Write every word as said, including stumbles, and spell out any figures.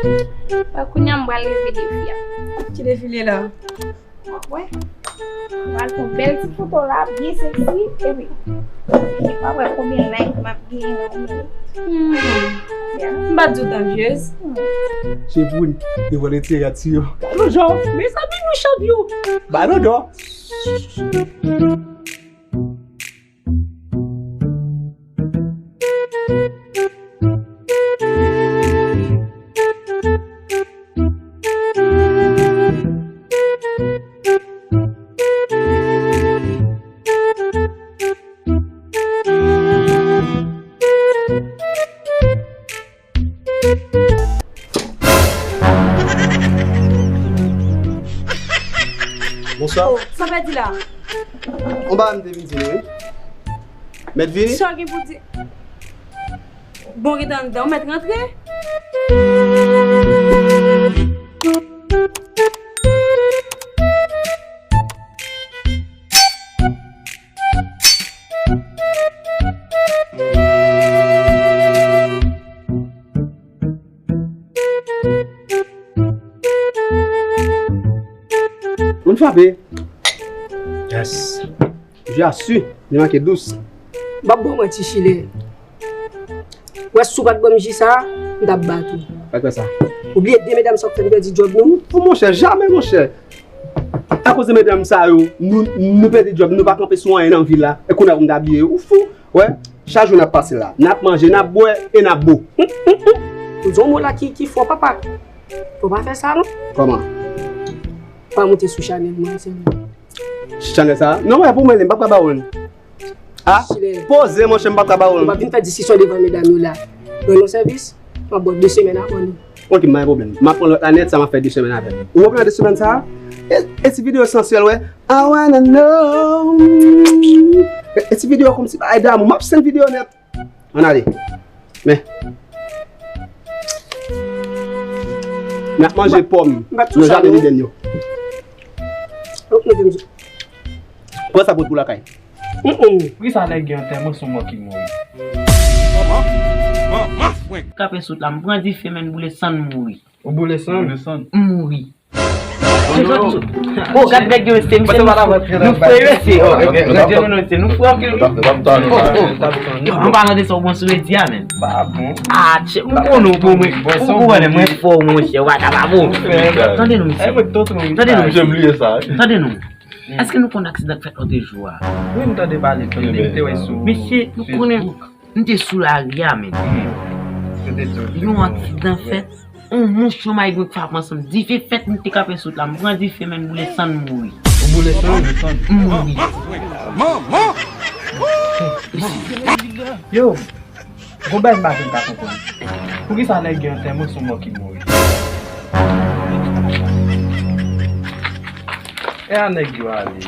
Wè, kounye a m pral leve defi a. Ki defi li la? W ap wè. M pral fè yon bèl ti foto la, byen seksi, epi w ap wè konbyen like m ap genyen nan yon minit. Hmm. Yeah. M pa t di w t anvyez. Hmm. Chevoun, devan literati yo. Ba nou jan, mezanmi, nou chanpyon. Ba nou do. Bonswa. Oh, sa w pèdi la? On bagay m te vin di nou, wi. Mèt vini? Sa w gen pou di? Bon, rete anndan, w mèt rantre. Moun frape. Yes. Ji a si, li manke dous. M ap ba w manti, Chilè. Wè, si w pa t ban m ji sa a, m t ap bat ou. Pa t fè sa. Ou bliye de medam sa w fè n pèdi djòb nou? Ou fou, monchè, jamè, monchè. Akoz de medam sa yo, nou, nou pèdi djòb, nou pa kanpe sou anyen nan vil la. E kounye a pou m ta bliye. Ou fou? Wè, chak jou n ap pase la. N ap manje, n ap bwè e n ap bo. Ou di yon mo la ki, ki fò, papa. Fò pa fè sa, non. Kòman? Pa monte sou chanèl mwen, sèlman. Chanèl sa? Non, wè, pou mwen, li, m p ap ka ba ou l. A, poze, monchè, m p ap ka ba ou l. Ou pa vin fè diskisyon devan medam yo la. Rann nou sèvis, m ap ba w de semèn avan nou. Ok, m pa gen pwoblèm. M ap pran lòt la nèt, sa m ap fè de semèn avè l. Ou konprann de semèn sa? E, e ti videyo sansyèl, wè. I wanna know. E, e ti videyo kòmsi bagay damou. M ap send videyo nèt. Ann ale. Men. N ap manje pòm nan jaden Edèn yo. Pran sa pou, pou lakay. Poukisa nèg yo antèman sou mò ki mouri? Manman, manman frenk. Kape sot la, m pran dife, men boule sann mouri. Ou boule sann? Boule sann. M mouri. Se sot sou. Oh, gad nèg yo, mesye, misye, nou fre, mesye. Oh, gad yo, nou, mesye, nou fre anpil, wi. Oh, oh. Yo, an palan de sa, ou bon sou redi a, men. Ah, tchè, m konnen ou bon, mwen. Ou konnen mwen fò, monchè, ou pa ka pa bon. Tande nou, mesye. Tande nou, mesye. Tande nou. Èske nou konn aksidan k fèt lòt jou a? Wi, m tande pale, tande, m te wè sou Facebook. Mesye, nou konnen, m te sou lari a, men. Yon aksidan fèt, yon mouch, yon mayi, yon k frape ansanm. Dife fèt, m te kape sot la, m pran dife, men boule sann, m mouri. Ou boule sann? M mouri. Yo, gon bagay m pa janm ka konprann. Poukisa nèg yo antèman sou mò ki mouri? E a nèg yo ale.